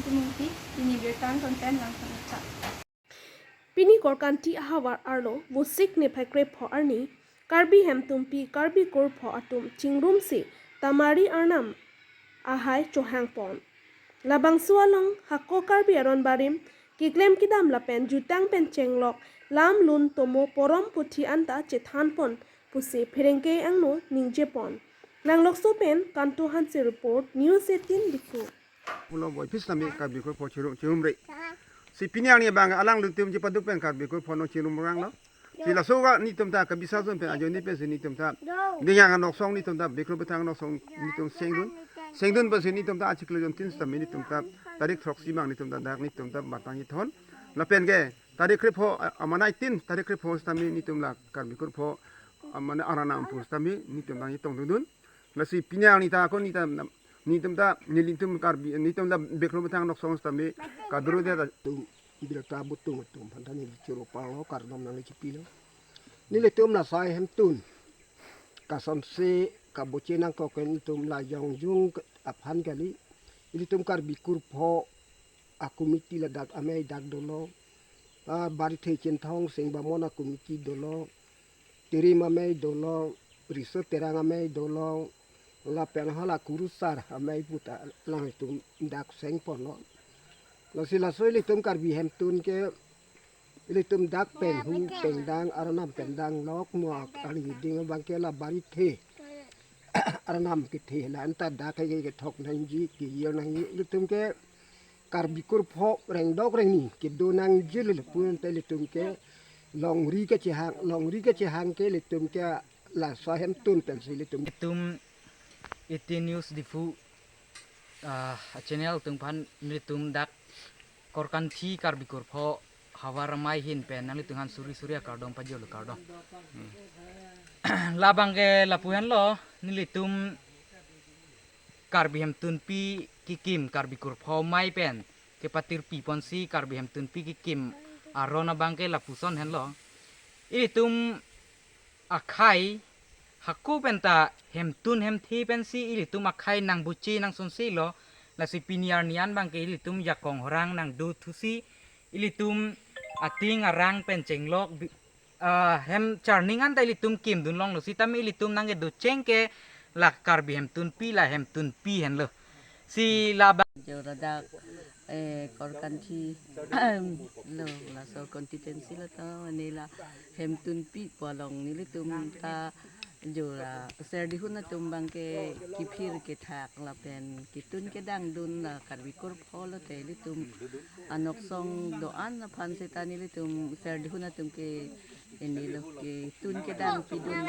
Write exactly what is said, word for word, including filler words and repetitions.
Timungpi, pini birta an konten lang pangchak. Pini Korkanthi ahavar arlo, Vosik niphai krepho arni, Karbi hemtunpi Karbi kurpho atum chingrumsi Tamari Arnam ahai chohangpon. Labangso along hako Karbi aron barim keklem kedam lapen jutang pen chenglok lam lun tomo porom puthi anta chethanpon pusi pherangke angno ningjepon. Nanglokso pen Kantu Hanse report, News eighteen Diphu. Pulo boy pis nami Karbi kurpho chirum chirum re. Si pini arni abang alanglitum chepaduk pen Karbi kurpho non chirum rang lo. Si laso ka netum ta kabisa zon pen ajoine pensi netum ta dingyang anoksong netum ta Bekro Bethang anoksong netum sengdun. Sengdun pensi netum ta achiklo jontin sitame netum ta tarik throksi abang netum ta dak netum ta batang ithon. Lapen ke tarik krepho, ah, amanai tin tarik krepho sitame netum la Karbi kurpho, ah, mane Arnam pu sitame netum ta itong dun. Lasi pini arni ta ako netum ta, netum ta nelitum Karbi, netum ta Bekro Bethang anoksong sitame kaduru de ta. Tum birta butung atum aphan ta neli choro panglo, kardom nangli chipilo. Nelitum la sai hemtun kasonse kaboche nangkok pen itum la jongjung aphan kali. Ilitum Karbi kurpho a committee ladak amei dak dolo. Ah, Barithe Chinthong Sing Bamon a committee dolo. Tirim amei dolo, Riso Terang amei dolo, lapen hala Kurusar amei puta alanglitum dak sengponlo. Lasi laso ilitum Karbi hemtun ke ilitum dak pen hu pen dang, Arnam pen dang lok muak arni ding abang ke la Barithe. Arnam kethe la anta dak ke kethok nangji, kejir nangji, ilitum ke Karbi kurpho rengdok rengni kedo nangji le pun te ilitum ke longri kechehang, longri kechehang ke ilitum ke laso hemtun pensi ilitum. Itum eighteen News Diphu, ah, channel atum aphan nelitum dak Korkanthi Karbi kurpho havar amei ahin pen nanglitum aphan suri suri akardom pajirlo, kardom. Labang ke lapu henlo, nelitum Karbi hemtunpi kekim Karbi kurpho amei pen kepatirpi ponsi Karbi hemtunpi kekim aron abang ke lapuson henlo. Ilitum akhei hako penta hemtun hemthe pensi ilitum akhei nangboche nangsonselo. Lasi pini arni an abang ke ilitum jakong horang nangdo thusi ilitum ating arang pen chenglok bi-, ah, hem charning anta ilitum kimdun longlo, sitame ilitum nangkedo cheng ke la Karbi hemtunpi, la hemtunpi henlo. Si labang jo ladak, eh, Korkanthi lo, laso constituency lo to, neli la hemtunpi pu along nelitum ta jo la serdihun atum abang ke kephir kethak lapen ketun kedang dun la Karbi kurpho lo te ilitum anoksong do-an aphan seta nelitum serdihun atum ke inelo ketun kedang pidun.